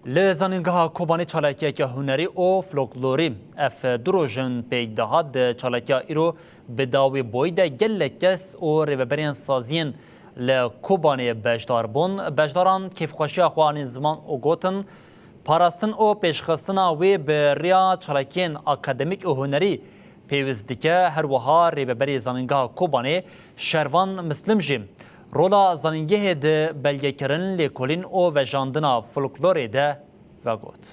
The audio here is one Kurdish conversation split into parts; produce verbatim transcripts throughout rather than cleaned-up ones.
Li Zanîngeha Kobanê çalakiyeke hunerî û folklorî. Ev du roj in pêk dihat. Di çalakiya îro bi dawî boyî de gelek kes û rêveberên saziyên li Kobanê beşdar bûn. Beşdaran kêfxweşiya xwe anîn ziman û gotin, parastin û pêşxistina wê bi riya çalakiyên akademîk û hunerî pêwîst dike. Her wiha rêveberê Zanîngeha Kobanê Şervan Mislim jî rola zanîngehê di belgekirin, lêkolîn û vejandina folklorê de vegot.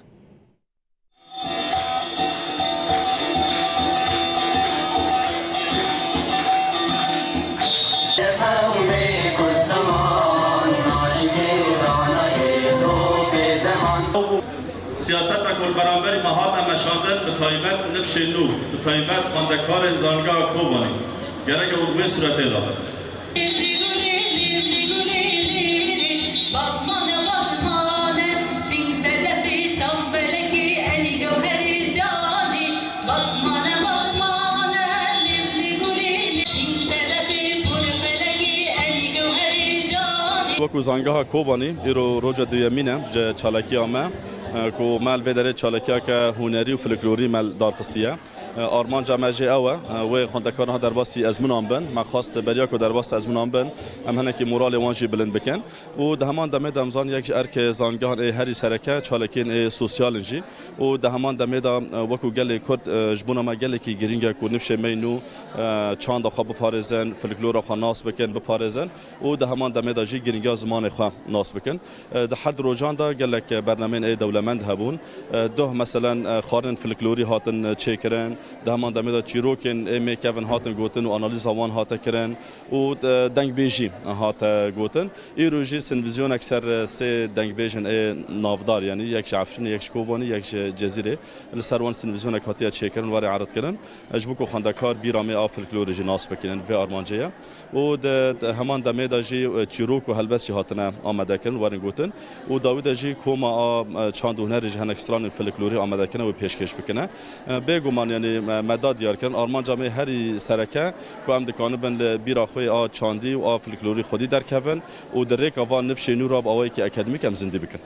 Siyaseta ku li beramberî me hate meşandin, bi taybet nifşên nû, bi taybet xwendekarên Zanîngeha Kobanê, gerek e û bi wê sûretê de be. Wekî Zanîngeha Kobanê, îro roja duyemîn e ji çalakiya me, e, ku me li vê derê çalakiyeke hunerî û folklorî me li dar xistiye. E, armanca me jî ew e, e, wê xwendekaran ha derbasî ezmûnan bin. Me xwest beriya ku derbas ezmûnan bin, em hinekî moralê wan jî bilind bikin. Û di heman demê de em zan yek ji erkê zanîngehan ê herî sereke çalakiyên ê sosyal in jî. Û di heman demê de, e, wekî gelê Kurd, e, ji bona me gelekî girîng e ku nifşê me yê nû, e, çanda xwe biparêzin, folklora xwe nas bikin, biparêzin. Û di heman demê de jî girîngiya zimanê xwe nas bikin. E, di her du rojan de gelek bernameyên ê dewlemend hebûn. E, doh, meselen, e, xwarinên folklorî hatin, e, çêkirin. Di heman demê de çîrokên ê mêkevin hatin gotin û analîza wan hate kirin û, e, dengbêjî hate gotin. Îro jî sinvîzyonek ser, e, sê dengbêjên ê navdar, yanî yek ji Efrînê, yek ji Kobanê, yek ji Cezîrê, li ser wan sinvîzyonek hatiye çêkirin, were eredkirin. E, ji bo ku xwendekar bîra me a folklorê jî nas bikin, vê armancê ye. Û di, di heman demê de jî, e, çîrok û helbest jî hatine amadekirin, werin gotin. Û dawî de jî koma a, e, çand û hunerê jî hinek stranên folklorî amade kirine wê pêşkêş bikine. E, bêguman, yanî, e, me da diyar kirin, armanca me herî sereke ku em dikanibin li bîra xwe a çandî û a folklorî xwedî derkevin û di rêka van nifşên nû re bi awayekî akademîk em zindî bikin.